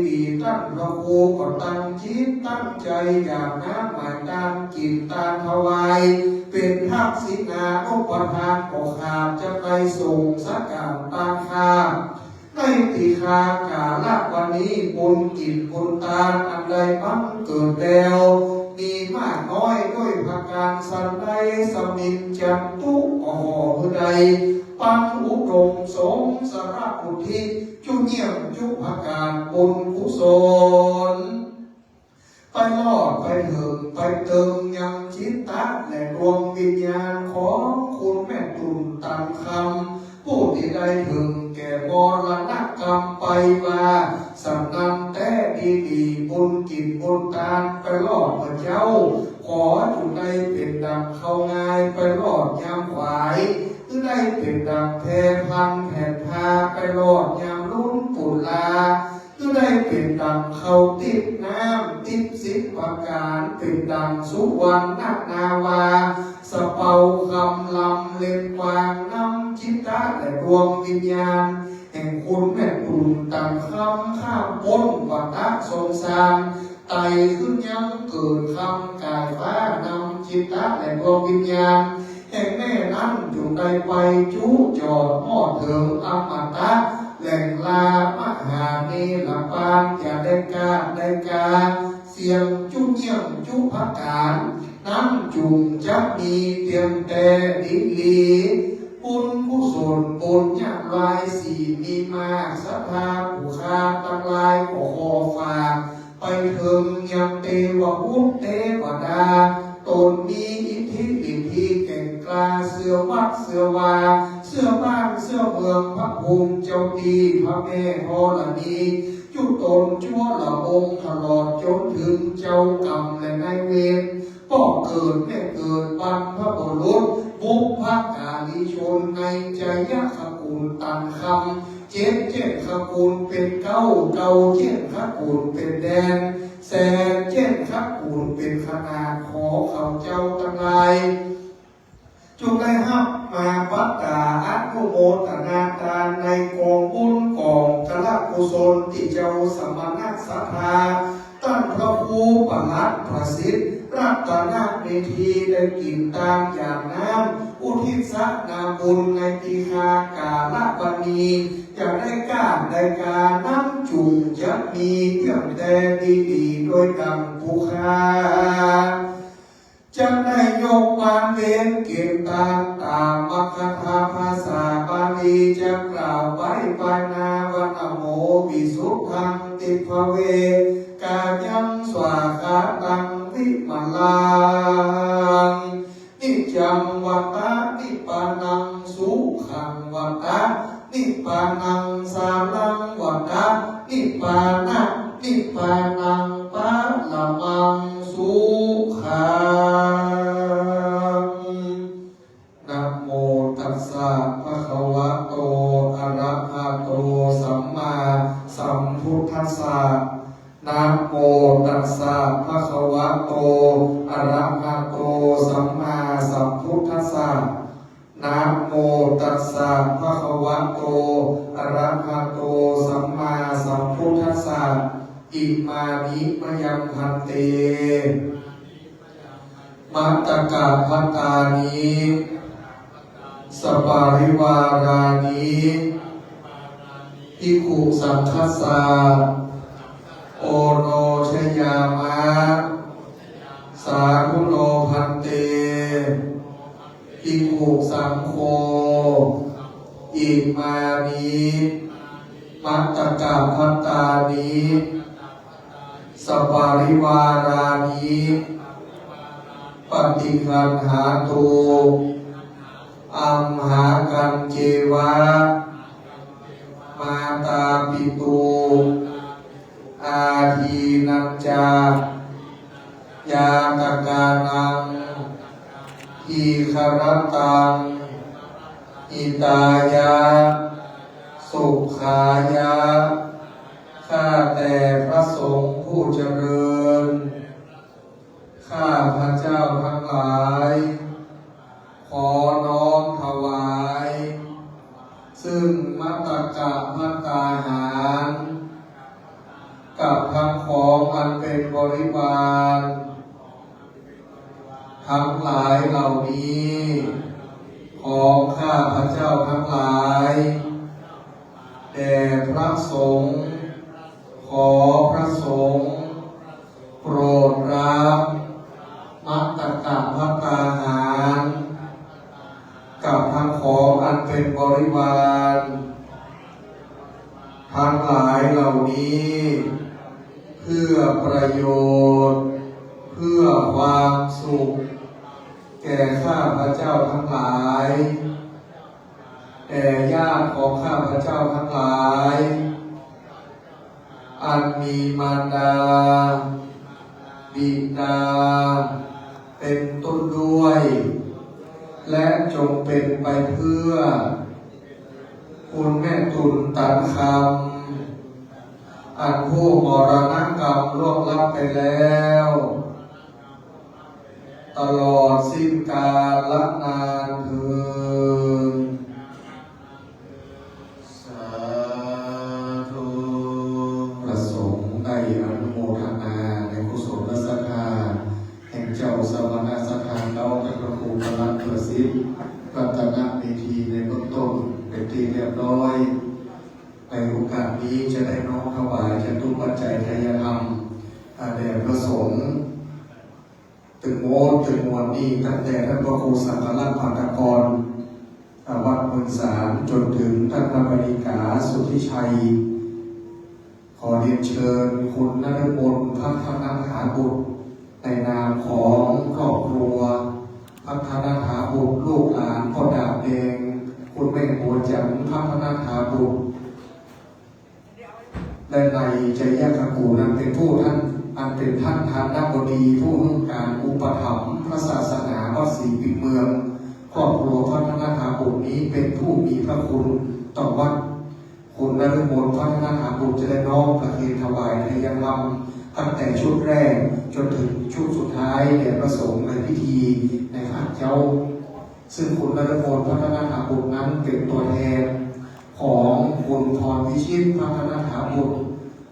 ดีๆ ต้านพระครูก็ตั้งจิตตั้งใจ๋อย่างนัก หมายตานกิ๋นตานถวาย เป๋นทักษิณานุปทาน ก็ข้าจะได้ส่งสักก๋านตานข้า ในตี้ข้ากาละวันนี้ บุญกิ๋นบุญตานอันได้บังเกิดแล้ว มีมากน้อยด้วยประก๋านสันใด สมิญจันตุ ก็ขอหื้อได้ ปันอุดมสงสารอุทิศ จุเยี่ยมจุประก๋านบุญกุศล ไปรอดไปเถิงไปเติงยังจิตตะและดวงวิญญาณของคุณแม่ตุ่นตันคำ ผู้ตี้ได้เถิงแก่มรณกรรมไปว่าสำนั้นแต๊ดีๆ บุญกิ๋นบุญตานไปรอดเมื่อเจ๊า ขอจุ่งได้เป๋นดังข้าวงายไปรอดยามขวาย หื้อได้เป๋นดังแพพันแผ่นพาไปรอดยามลุ้นปูนลา หื้อได้เป๋นดังข้าวติ๊บน้ำติ๊บสิบประก๋าน เป๋นดังสุวรรณนาวา สะเปาคำลำเล็มกวาง นำจิตตะและดวงวิญญาณแห่งคุณแม่ตุ่นตันคำ ข้ามป๊นวัฏสงสาร ไต่ขึ้นยังเกิดคำก๋ายฟ้า นำจิตตะและดวงวิญญาณแห่งแม่นั้นจุ่งได้ไปจุจอดฮอดเถิงอมตะ แหล่งลามหาเนรปาน จะได้กล้าได้กาเสียงจุเยี่ยมจุประก๋าน นั้นจุ่งจะมีเตียงแต่ดีหลี บุญกุศลปุญญาลายสีมีมาก ศรัทธาผู้ข้าตังหลายก็ขอฝาก ไปเถิงยังเตวบุตรเตวดา ต๋นมีอิทธิฤทธิแก่งกล้า เสื้อวัดเสื้อวา เสื้อบ้านเสื้อเมือง พระภูมิเจ้าตี้ พระแม่ธรณี จุต๋นจั๊วละองค์ ตลอดจ๋นเถิงเจ้ากรรมและนายเวร ป้อเกิดแม่เกิด บรรพบุรุษ บุพกาลีชน ในไชยคกุลตันคำ เจ็ดเจ็ดคกุลเป๋นเก้า เก้าเจ็ดคกุลเป๋นแดน แสนเจ็ดคกุลเป๋นขนาด ขอข้าเจ้าตังหลาย จุ่งได้ฮับมาปัตตาอนุโมทนาตานในก๋องบุญก๋องกะละกุศลตี้เจ้าสมณะศรัทธา ต้านพระครูประหลัดประสิทธิ์ รัตนเมธี ได้กิ๋นตานหยาดน้ำ อุทิศนาบุญในตี้ข้ากาละวันนี้ จะได้กล้าได้กา นั้นจุ่งจะมีเตี้ยงแต่ดีๆ โดยดังผู้ข้า จะได้ยกบานเวนเก็บตานต๋ามมคทาภาษาบาลี จะกล่าวไว้ปายหน้าว่า นะโมวิสุทธังทิพพะเวกายังสวาคาตังวิมะลัง นิจจังวัตตะนิปปานัง สุขังวัตตะนิปปานัง สารังวัตตะนิปปานะนิปปานัง ปะระมังสุขัง นะโมตัสสะภะคะวะโต อะระหะโต สัมมาสัมพุทธัสสะ นะโมตัสสะภะคะวะโต อะระหะโต สัมมาสัมพุทธัสสะ นะโมตัสสะภะคะวะโต อะระหะโต สัมมาสัมพุทธัสสะ อิมานิมะยังภันเต มะตะกะภัตตานิ สะปะริวารานิ ภิกขุสังฆัสสะ โอโนชยามะ สาธุโนภันเต ภิกขุสังโฆ อิมานิ มะตะกะภัตตานิ สะปะริวารานิ ปะติกกัณหาตุ อัมหากัญเจวะ มาตาปิตุ อาทีนัญจะ ญาตะกานัง ทีฆะระตัง หิตายะ สุขายะ ข้าแต่พระสงฆ์ผู้เจริญ ข้าพระเจ้าทั้งหลาย ซึ่งมัตตกะภัตตาหาร กับทั้งของอันเป็นบริวารทั้งหลายเหล่านี้ ของข้าพเจ้าทั้งหลาย แด่พระสงฆ์ ขอพระสงฆ์โปรดรับมัตตกะภัตตาหาร กับทั้งของอันเป็นบริวารทั้งหลายเหล่านี้ เพื่อประโยชน์ เพื่อความสุข แก่ข้าพเจ้าทั้งหลาย แด่ญาติของข้าพเจ้าทั้งหลาย อันมีมารดา บิดา เป็นต้นด้วย และจงเป็นไปเพื่อ คุณแม่ตุล ตันคำ อันผู้มรณกรรมล่วงลับไปแล้ว ตลอดสิ้นกาลนานเทอญ สาธุ พระสงฆ์ได้อนุโมทนาในกุศลศรัทธาแห่งเจ้าสมณสถาน เจ้าพระครูพระรัตนประสิทธิ์ รัตนเมธี ในเบื้องต้นเป็นที่เรียบร้อย ในโอกาสนี้จะได้น้อมถวายจตุปัจจัยทายธรรม อ่า แด่พระสงฆ์ ตึงโมตึงมวลนี้ ตั้งแต่ท่านพระครูสังฆรักษ์ ภัทรกร อ่า วัดเมืองสาร จนถึงท่านพระปริกา สุทธิชัย ขอเรียนเชิญคุณนฤมล พัฒนถาบุตร ในนามของครอบครัว พัฒนถาบุตร ลูกหลานพ่อดาบแดง คุณแม่บัวจันทร์ พัฒนถาบุตร และนายชัยยะ คกู นั้นเป็นผู้ท่าน อันเป็นท่านฐานะบดี ผู้หื้อการอุปถัมภ์พระศาสนาวัดศรีปิงเมือง ครอบครัวพัฒนถาบุตรนี้เป็นผู้มีพระคุณต่อวัด คุณนฤมล พัฒนถาบุตร จะได้น้อมประเคนถวายทายธรรม ตั้งแต่ชุดแรกจนถึงชุดสุดท้าย แด่พระสงฆ์ในพิธีในภาคเจ๊า ซึ่งคุณนฤมล พัฒนถาบุตร นั้นเป็นตัวแทนของคุณพรพิชิต พัฒนถาบุตร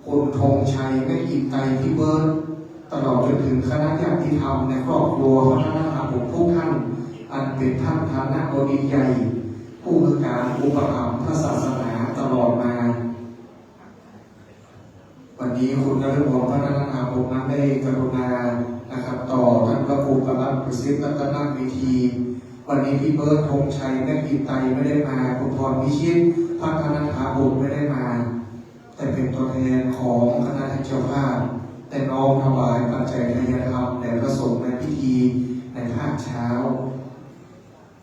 คุณธงชัย แม่อินไตร พี่เบิร์ต ตลอดจนถึงคณะญาติธรรมในครอบครัวพัฒนถาบุตรทุกท่าน อันเป็นท่านฐานะบดีใหญ่ ผู้หื้อการอุปถัมภ์พระศาสนาตลอดมา วันนี้คุณนฤมล พัฒนถาบุตร นั้นได้กรุณานะครับ ต่อท่านพระครูพระรัตนประสิทธิ์ รัตนเมธี วันนี้พี่เบิร์ต ธงชัย แม่อินไตร ไม่ได้มา คุณพรพิชิต พัฒนถาบุตร ไม่ได้มา แต่เป็นตัวแทนของคณะเจ้าภาพ ได้น้อมถวายปัจจัยทายธรรมแด่พระสงฆ์ในพิธีในภาคเช้า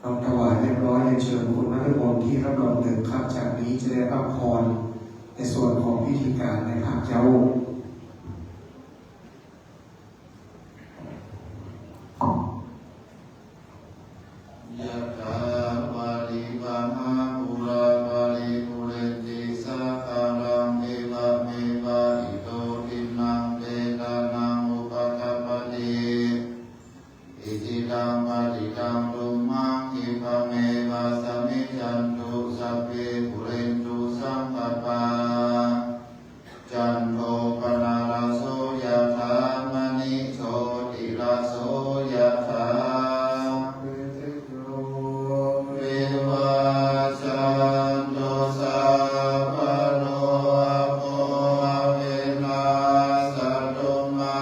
น้อมถวายเรียบร้อย เรียนเชิญคุณนฤมล ที่รับรองเดิมครับ จากนี้จะได้รับพรในส่วนของพิธีการในภาคเจ๊า ยะถาวาริวะหาปูราปาริปูเรนติสาคารัง เอวะเมวะอิโตทินนังเปตานังอุปะกัปปะติ อิจิตังปะฏิตังตุมหัง ขิปปะเมวะสะมิชชันตุ สัพเพปูเรนตุสังกัปปา จันโทปะนะระโส ยะถา มะณิโชติระโส ยะถา สัพพิติโย วิวัชชันตุ สัพพะโรโค วินัสสะตุ มา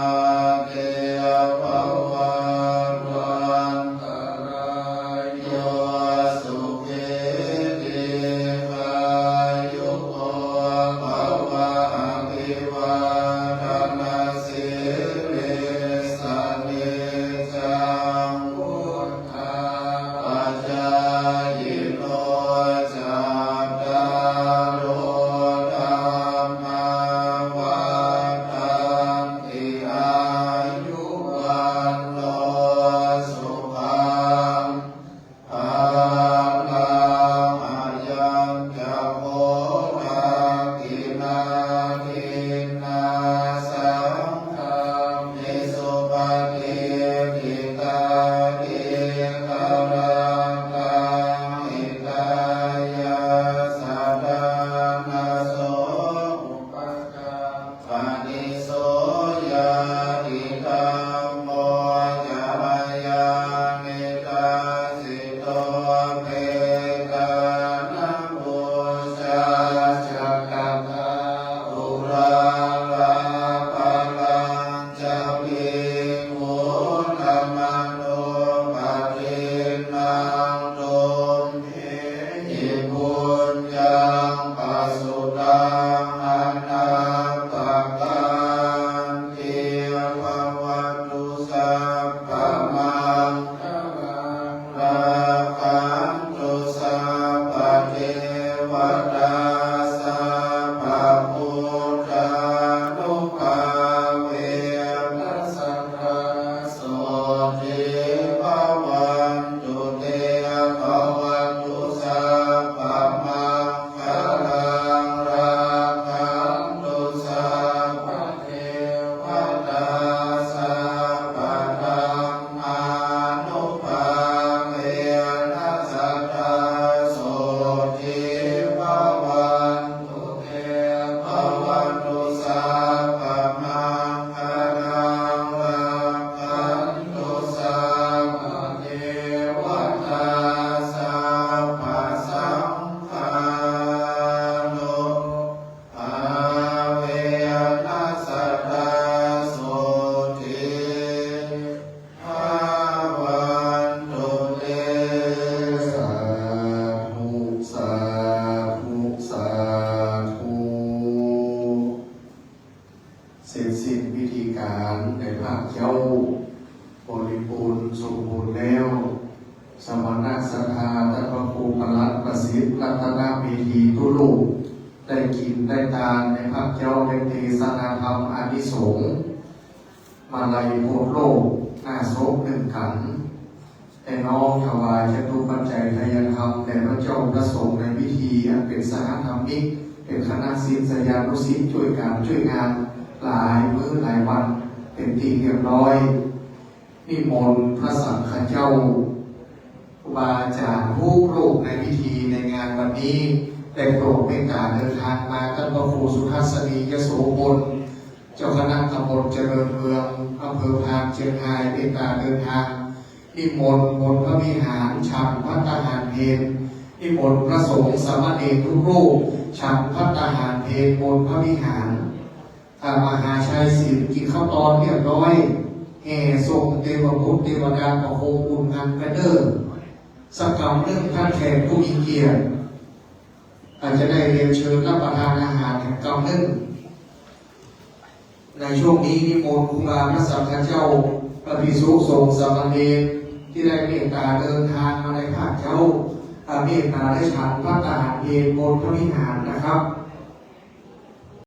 เตภวัตวันตะราโย สุขีทีฆ วัตตา สัพพะพุทธานุภาเวนะ สัตตา โสติภะวันตุ เต ภะวันตุ สัพพะมังคะลัง รักขันตุ สัพพะเทวะตา สัพพะธัมมานุภาเวนะ สัตตา โสติภะวันตุ เต ภะวันตุ สัพพะมังคะลัง รักขันตุ สัพพะเทวะตา สัพพะสังฆานุภาเวนะ สัตตา โสติภะวันตุ เต สาธุ สาธุ สาธุ เสร็จสิ้นพิธีก๋านในภาคเจ๊า บริบูรณ์สมบูรณ์แล้ว สมณะศรัทธาต้านพระครูปลัดประสิทธิ์ รัตนเมธี ตุ๊โลก ได้กิ๋นได้ตานในภาคเจ๊า ได้เตสนาธรรมอานิสงส์ มาลัยโพธิ์โลก หน้าศพนึ่งขัน ได้น้อมถวายจตุปัจจัยทายธรรมแด่พระเจ้าพระสงฆ์ในพิธีอันเป๋นสหธรรมิก เป๋นคณะศิษยานุศิษย์จ้วยก๋านจ้วยงานหลายมื้อหลายวันเป๋นตี้เรียบร้อย นิมนต์พระสังฆเจ้า ครูบาอาจ๋ารย์กู้โลกในพิธีในงานวันนี้ ได้โปรดเมตต๋าเดินตางมา ต้านพระครูสุทัศนียโสภณ เจ้าคณะตำบลเจริญเมือง อำเภอพานเชียงฮาย เมตต๋าเดินตาง นิมนต์บนพระวิหารฉันภัตตาหารเพล นิมนต์พระสงฆ์สามเณรกู้โลกฉันภัตตาหารเพลบนพระวิหาร อ่า มหาชัยศิลป์กิ๋นข้าวตอนเรียบร้อย แห่ส่งเตวบุตรเตวดาประโคมบุญงานไปเน่อ สักกำนึ่ง ต้านแขกผู้มีเกียรติ อาจจะได้เรียนเชิญรับประทานอาหารแหมกำนึ่ง ในช่วงนี้นิมนต์ครูบาพระสังฆเจ้า พระภิกษุสงฆ์สามเณรตี้ได้เมตต๋าเดินตางมาในภาคเจ๊า อ่า เมตต๋าได้ฉันภัตตาหารเพลบนพระวิหารนะครับ